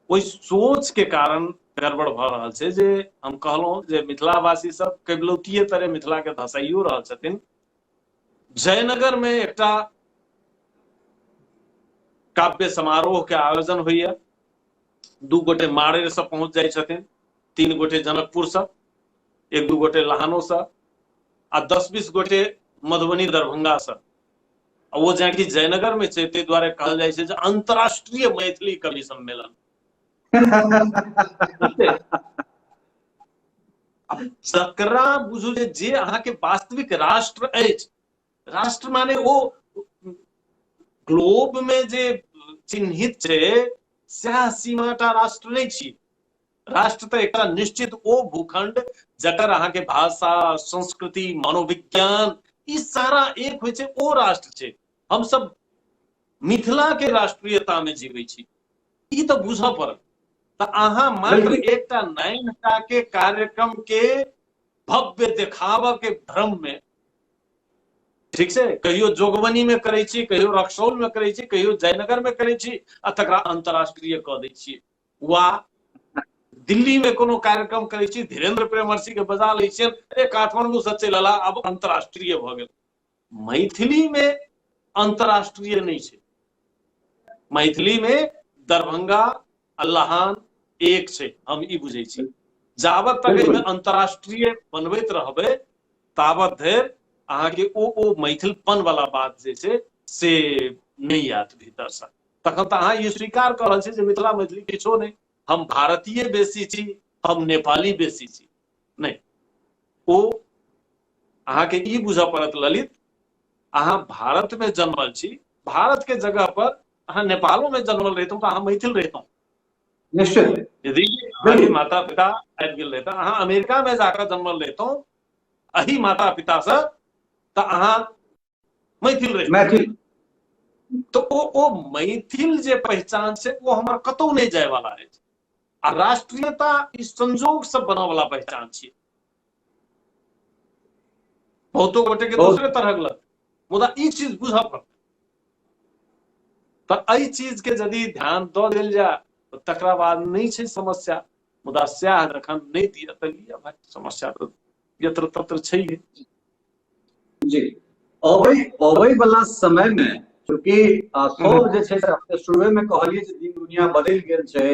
ओहि सोच के कारण गड़बड़ भऽ रहल छै। जे हम कहलहुँ जे मिथिलावासी सब केबलौतिये तरह मिथिला के धसाइयो रहल छथिन। जयनगर में एकटा काव्य समारोह के आयोजन होइया, 2 गोटे मारेर से पहुंच जाइ छथिन, 3 गोटे जनकपुर से, 1-2 गोटे लहानो से, आ 10-20 गोटे मधुबनी दरभंगा से। आ ओ जाकि जयनगर में छै, ताहि दुआरे कहल जाइ छै जे अंतर्राष्ट्रीय मैथिली कवि सम्मेलन। जकरा बुझू जे अहाँके वास्तविक राष्ट्र अछि, राष्ट्र माने ओ ग्लोब में जे चिन्हित छै सएह सीमाटा राष्ट्र नहि छी। राष्ट्र तऽ एकटा निश्चित ओ भूखंड जकर अहाँके भाषा, संस्कृति, मनोविज्ञान ई सारा एक होइ छै, ओ राष्ट्र छै। हम सब मिथिला के राष्ट्रीयता में जीबै छी, ई तऽ बुझऽ पड़त। तऽ अहाँ मात्र एकटा 9 टा के कार्यक्रम के भव्य देखाबऽ के भ्रम में, ठीक छै, कहियो जोगबनी में करै छी, कहियो रक्सौल में करै छी, कहियो जयनगर में करै छी, आ तकरा अंतर्राष्ट्रीय कऽ दै छी। वा दिल्ली में कोनो कार्यक्रम करै छी, धीरेन्द्र प्रेमर्षि के बजा लै छियनि, अरे काठमांडू से चलि अला, आब अंतर्राष्ट्रीय भऽ गेल। मैथिली में अंतर्राष्ट्रीय नहि छै। मैथिली में दरभंगा आ लहान एक छै, हम ई बुझै छी। जाबत तक एहिमे अंतर्राष्ट्रीय बनबैत रहबै ताबत धरि अहाँके ओ मैथिलपन वाला बात जे छै से नहि आयत भीतरसँ। तखन तऽ अहाँ ई स्वीकार कऽ रहल छी जे मिथिला मैथिली किछो नहि, हम भारतीय बेसी छी, हम नेपाली बेसी छी। नहि, ओ अहाँके ई बुझऽ पड़त ललित, अहाँ भारत में जन्मल छी, भारत के जगह पर अहाँ नेपालो में जन्मल रहितहुँ तऽ अहाँ मैथिल रहितहुँ।
निश्चित।
यदि अहाँके माता पिता आबि गेल रहितहुँ, अहाँ अमेरिका में जाकऽ जन्मल रहितहुँ एहि माता पिता से, तऽ अहाँ मैथिल रहितहुँ।
मैथिल।
तऽ ओ मैथिल जे पहचान छै ओ हमर कतौ नहि जाय वाला अछि। आ राष्ट्रीयता ई संजोग से बनऽ वाला पहचान छियै। बहुतो गोटे के दोसरे तरहक लग, मुदा ई चीज बुझऽ पड़तै। तऽ एहि चीज के यदि ध्यान दऽ देल जाय तऽ तकरा बाद नहि छै समस्या। मुदा सएह जखन नहि दिअ तऽ लिअ भाइ, समस्या तऽ यत्र तत्र छैहे।
जी, अबै वाला समय में चूँकि सब जे छै से अपने शुरुए में कहलियै जे दिन दुनिया बदलि गेल छै,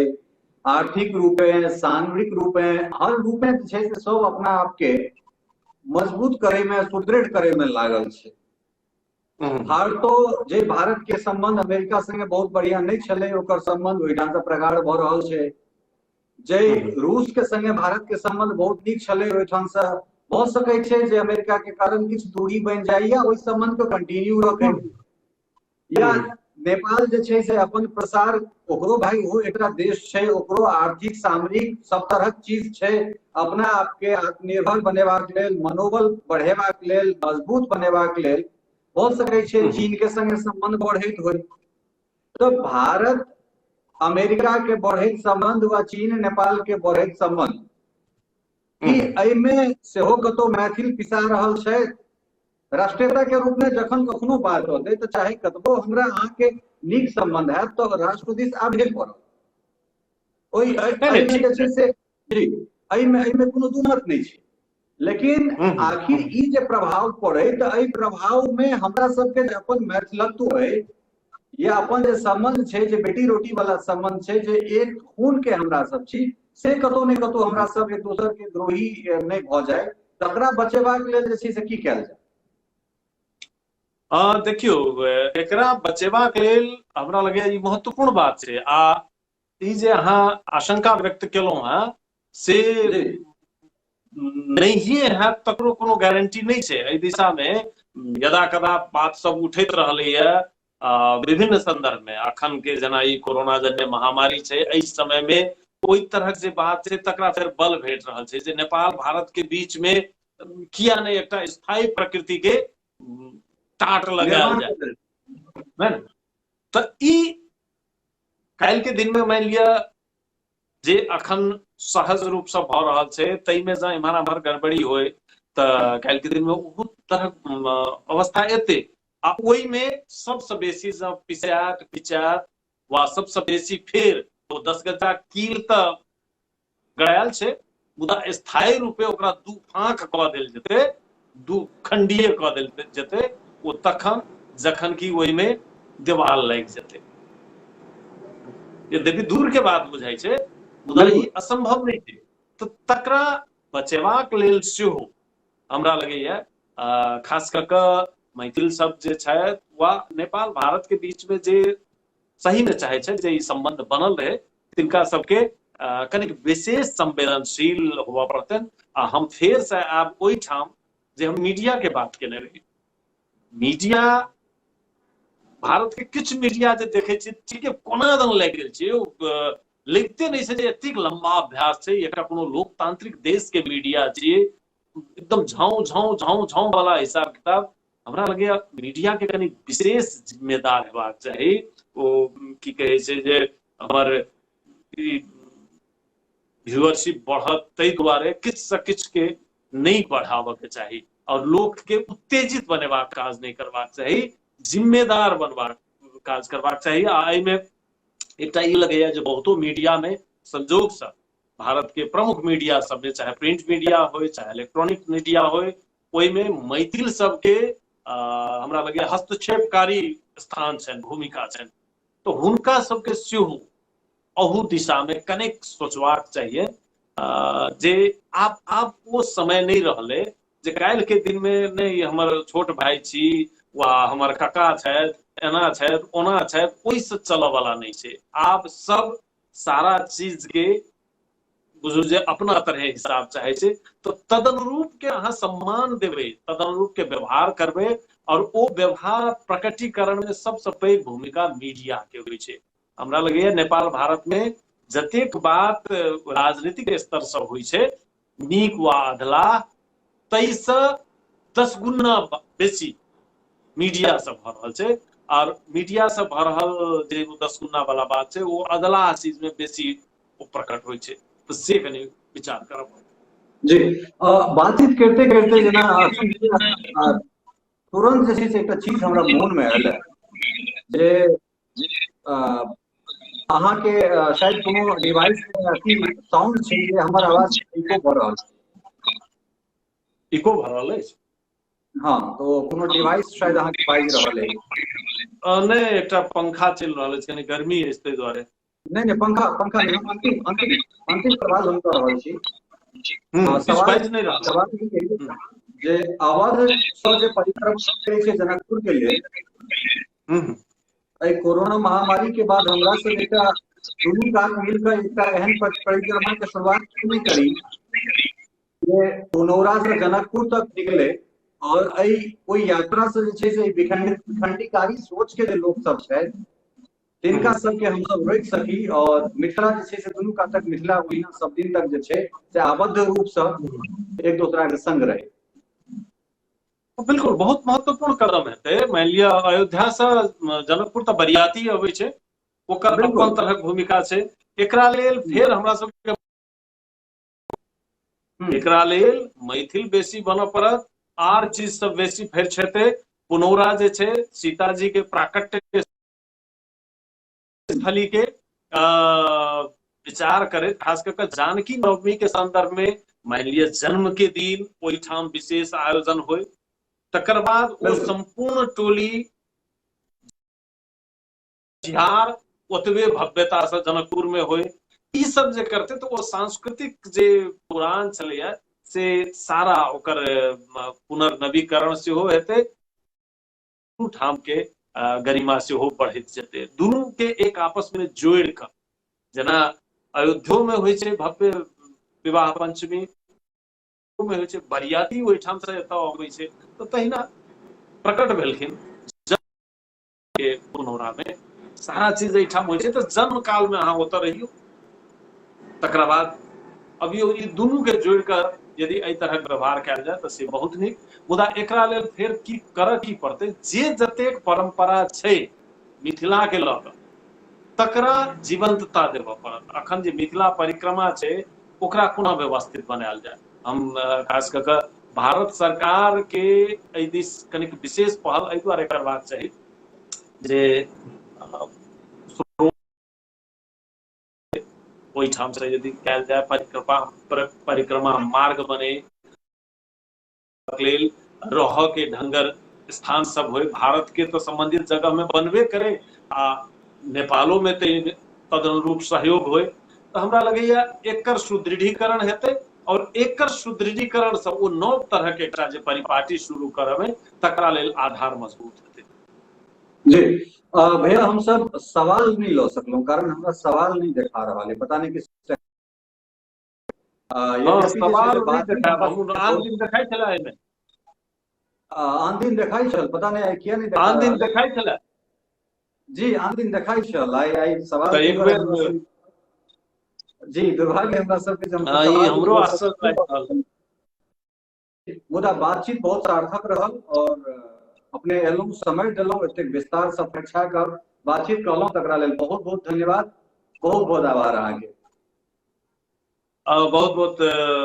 आर्थिक रूपे, सामरिक रूपे, हर रूपे जे छै से सब अपना आप के मजबूत करे में, सुदृढ़ करे में लागल छै। भारतो जे भारत के संबंध अमेरिका संगे बहुत बढ़िया नहीं छलै, ओकर संबंध ओहिठाम से प्रगाढ़ भऽ रहल छै। जे रूस के संगे भारत के संबंध बहुत नीक छलै, ओहिठाम से भऽ सकै छै जे अमेरिका के कारण किछु दूरी बनि जाय या ओहि संबंध के कंटिन्यू रखै। या नेपाल जे छै से अपन प्रसार, ओकरो भाई ओहो एकटा देश छै, ओकरो आर्थिक सामरिक सब तरहक चीज छै, अपना आपके आत्मनिर्भर बनेबाक लेल, मनोबल बढ़ेबाक लेल, मजबूत बनेबाक लेल भऽ सकै छै चीन के संगे संबंध बढ़ैत होय। तऽ भारत अमेरिका के बढ़ैत संबंध वा चीन नेपाल के बढ़ैत संबंध, की एहिमे सेहो कतौ मैथिल पिसा रहल छै? राष्ट्रीयता के रूप में जखन कखनो बात होतै तऽ चाहे कतबो हमरा अहाँके नीक संबंध हैत तऽ राष्ट्र दिस आबहे पड़त। एहिमे जे छै से जी, एहिमे कोनो दू मत नहि छै। लेकिन आखिर ई जे प्रभाव पड़ै तऽ एहि प्रभाव में हमरा सबके जे अपन मैथिलत्व अइ या अपन जे संबंध छै, जे बेटी रोटी वाला संबंध छै, जे एक खून के हमरा सब छी, से कतौ ने कतौ हमरा सब एक दोसर के द्रोही नहि भऽ जाय, तकरा बचेबाक लेल जे छै से की कयल जाय?
देखियौ, एकरा बचेबाक लेल हमरा लगैया ई महत्वपूर्ण बात छै। आ ई जे अहाँ आशंका व्यक्त केलहुँ हेँ से नहिए हैत तकरो कोनो गारंटी नहि छै। एहि दिशा मे यदा कदा बात सब उठैत रहलैया विभिन्न संदर्भ मे। अखन के जेना ई कोरोना जन्य महामारी छै, एहि समय मे ओहि तरहक जे बात छै तकरा फेर बल भेट रहल छै जे नेपाल भारत के बीच मे किया नहि एकटा स्थायी प्रकृति के टाट लगायल जाय। तऽ ई काल्हि के दिन में मानि लिअ जे अखन सहज रूप से भऽ रहल छै ताहिमे जँ इम्हर आम्हर गड़बड़ी होय तऽ काल्हि के दिन में बहुत तरहक अवस्था एतै। आ ओहिमे सबसँ बेसी जँ पिसायत पिचायत वा सबसँ बेसी फेर ओ 10 गज्जा कील तऽ गड़ायल छै, मुदा स्थायी रूपे ओकरा दू फाँक कऽ देल जेतै, दू खंडीय कऽ देल जेतै ओ तखन जखन कि ओहिमे देवाल लागि जेतै। यद्यपि दूर के बात बुझाइ छै मुदा ई असंभव नहि छै। तऽ तकरा बचेबाक लेल सेहो हमरा लगैया खास कऽ कऽ मैथिल सब जे छथि वा नेपाल भारत के बीच में जे सही में चाहे छै जे ई संबंध बनल रहे, तिनका सबके कनिक विशेष संवेदनशील होबऽ पड़तनि। आ हम फेर से आब ओहिठाम जे हम मीडिया के बात केने रही, मीडिया भारत के किछु मीडिया जे देखै छी ठीके कोना दन लागि गेल छै, ओ लगिते नहि छै जे एतेक लम्बा अभ्यास छै। एकटा कोनो लोकतांत्रिक देश के मीडिया छियै, एकदम झाँउ झाँउ झाँउ झाँउ वाला हिसाब किताब। हमरा लगैया मीडिया के कनि विशेष जिम्मेदार हेबाक चाही। ओ की कहै छै जे हमर व्यूअरशिप बढ़त ताहि दुआरे किछु से किछु के नहि बढ़ाबऽ के चाही और लोक के उत्तेजित बनेबाक काज नहि करबाक चाही, जिम्मेदार बनबाक काज करबाक चाही। आ एहिमे एकटा ई लगैया जे बहुतो मीडिया में संजोग से भारत के प्रमुख मीडिया सब में, चाहे प्रिंट मीडिया हो चाहे इलेक्ट्रॉनिक मीडिया हो, ओहिमे मैथिल सबके हमरा लगैया हस्तक्षेपकारी स्थान छनि, भूमिका छनि। तऽ हुनका सबके सेहो अहू दिशा में कनेक सोचबाक चाहिए जे आब आब ओ समय नहि रहलै जे काल्हि के दिन में नहि हमर छोट भाई छी वा हमर कका छथि, एना छथि ओना छथि, ओहिसँ चलऽ वाला नहि छै। आब सब सारा चीज के बुझू जे अपना तरहे हिसाब चाहे छै। तऽ तदनुरूप के अहाँ सम्मान देबै, तदनुरूप के व्यवहार करबै और ओ व्यवहार प्रकटीकरण में सबसँ पैघ भूमिका मीडिया के होइ छै। हमरा लगैया नेपाल भारत में जतेक बात राजनीतिक स्तर से होइ छै, नीक वा अधलाह, ताहिसँ 10 गुना बेसी मीडिया से भऽ रहल छै। और मीडिया से भऽ रहल जे 10 गुना वाला बात छै ओ अधलाह चीज में बेसी ओ प्रकट होइ छै। तऽ से कनि विचार करब।
जी, बातचीत करते करते जेना तुरंत जे छै से एकटा चीज हमरा मोन मे आयल जे अहाँके शायद कोनो डिवाइस अथी साउंड छै जे हमर आवाज इको भऽ रहल छै।
इको भऽ रहल अछि?
हाँ, तो कोनो डिवाइस शायद अहाँके बाजि रहल अछि।
नहि, एकटा पंखा चलि रहल अछि, कनि गर्मी अछि ताहि दुआरे।
नहि नहि, पंखा पंखा नहि, हम अंतिम अंतिम अंतिम सवाल हम कऽ रहल छी।
सवाल नहि रहल।
सवाल जे अवध सँ जे परिक्रमा करै छै जनकपुर के लेल, एहि कोरोना महामारी के बाद हमरा सब एकटा दुनू कात मिल कऽ एकटा एहन परिक्रमा के शुरुआत नहि करी जे पुनौरा से जनकपुर तक निकले और एहि ओहि यात्रा से जे छै से विखंडिकारी सोच के जे लोक सब छथि तिनका सबके हमसब रोकि सकी और मिथिला जे छै से दुनू कातक मिथिला ओहिना सब दिन तक जे छै से आबद्ध रूप से एक दोसरा के संग रहे।
बिल्कुल, बहुत महत्वपूर्ण कदम हेतै। मानि लिअ अयोध्या से जनकपुर तऽ बरियाती अबै छै, ओकर अपन तरहक भूमिका छै। एकरा लेल फेर हमरा सबके एकरा लेल मैथिल बेसी बनऽ पड़त, आर चीज सब बेसी फेर छेतै। पुनौरा जे छै सीताजी के प्राकट्य स्थली के विचार करैत खास कऽ कऽ जानकी नवमी के संदर्भ में मानि लिअ जन्म के दिन ओहिठाम विशेष आयोजन होय, तकर बाद ओ संपूर्ण टोली बिहार ओतबे भव्यता से जनकपुर में होय, ई सब जे करते तो ओ सांस्कृतिक जे पुरान छलैया से सारा ओकर पुनर्नवीकरण सेहो हेतै, दुनू ठाम के गरिमा सेहो बढ़ैत जेतै। दुनू के एक आपस में जोड़ि कऽ जेना अयोध्यो में होइ छै भव्य विवाह पंचमी मे होइ छै, बरियाती ओहिठाम से एतऽ अबै छै, तऽ तहिना प्रकट भेलखिन के पुनौरा में सारा चीज एहिठाम होइ छै। तऽ जन्म काल में अहाँ ओतऽ रहियौ, तकरा बाद अभियो ई दुनू के जोड़ि कऽ यदि एहि तरहक व्यवहार कयल जाय तऽ से बहुत नीक। मुदा एकरा लेल फेर की करऽ की पड़तै, जे जतेक परम्परा छै मिथिला के लऽ कऽ तकरा जीवंतता देबऽ पड़त। अखन जे मिथिला परिक्रमा छै ओकरा कोना व्यवस्थित बनायल जाय। हम खास कऽ कऽ भारत सरकार के एहि दिस कनिक विशेष पहल एहि दुआरे करबाक चाही जे ओहिठाम से यदि कयल जाय परिक्रमा, परिक्रमा मार्ग बने लेल रहऽ के ढंगर स्थान सब होय, भारत के तो संबंधित जगह में बनबे करे आ नेपालो में तो तदनुरूप सहयोग होय, तो हमरा लगैया एकर सुदृढ़ीकरण हेतै और एकर सुदृढ़ीकरण से ओ नव तरह के एकटा जे परिपाटी शुरू करबै तकरा लेल आधार मजबूत हेतै।
जी भैया, हम सब सवाल नहीं लऽ सकलहुँ कारण हमरा सवाल नहीं देखा रहल है, पता नहीं किस
सवाल नहीं देखा, आन दिन देखाइ छलै एहिमे।
आन दिन देखाइ छल, पता नहीं किया नहीं देखा।
आन दिन देखाइ छलै
जी, आन दिन देखाइ छल, आइ आइ सवाल
एक बेर
जी दुर्भाग्य हमरा सबके।
हमरो आश्चर्य लागि रहल।
मुदा बातचीत बहुत सार्थक रहल और अपने एलहुँ, समय देलहुँ, एतेक विस्तार से अपेक्षा कर बातचीत कहलहुँ, तकरा लेल बहुत बहुत धन्यवाद, बहुत बहुत आभार अहाँके।
बहुत बहुत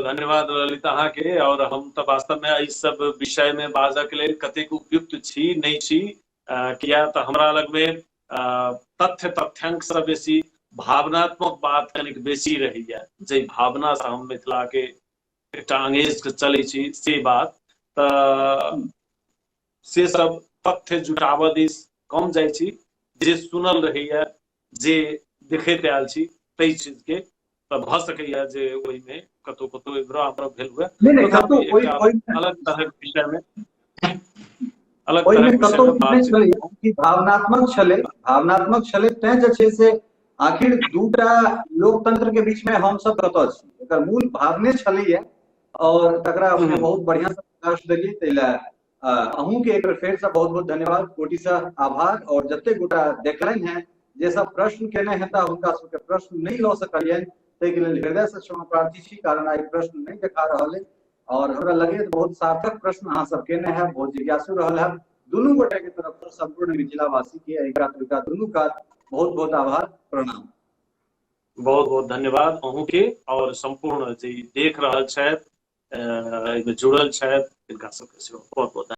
धन्यवाद ललित अहाँके। और हम तऽ वास्तव में एहि सब विषय में बाजऽ के लेल कतेक उपयुक्त छी नहि छी, किया तऽ हमरा लग में तथ्य तथ्यांक से बेसी भावनात्मक बात कनिक बेसी रहैया, जाहि भावना से हम मिथिला के एकटा अंगेज के चलै छी से बात, तऽ से सब तथ्य जुटाबऽ दिस कम जाइ छी, जे सुनल रहैया जे देखैत आयल छी ताहि चीज के, तऽ भऽ सकैया जे ओहिमे कतौ कतौ इम्हरो आम्हरो भेल हुए, अलग तरहक विषय में
अलग तरहक विषय में बात भावनात्मक छलै, भावनात्मक छलै तैं जे छै से आखिर दूटा लोकतंत्र के बीच में हम सब कतऽ छी, एकर मूल भावने छलैया और तकरा अपने बहुत बढ़िया से प्रकाश देलियै, ताहि लए अहूँ के एक बेर फेर से बहुत बहुत धन्यवाद, कोटि से आभार। और जते गोटा देखलनि हैं जे सब प्रश्न केने हेता हुनका सबके प्रश्न नहीं लऽ सकलियनि, ताहिके लेल हृदय से क्षमा प्रार्थी छी, कारण आइ प्रश्न नहीं देखा रहल है और हमरा लगे बहुत सार्थक प्रश्न अहाँ सब केने है, बहुत जिज्ञासु रहल है। दुनू गोटे के तरफ से संपूर्ण मिथिलावासी के एहि कात ओहि कात दुनू कात बहुत बहुत आभार, प्रणाम।
बहुत बहुत धन्यवाद अहूँ के और संपूर्ण जे देख रहल छथि, एहिमे जुड़ल छथि, तिनका सबके सेहो बहुत बहुत धन्यवाद।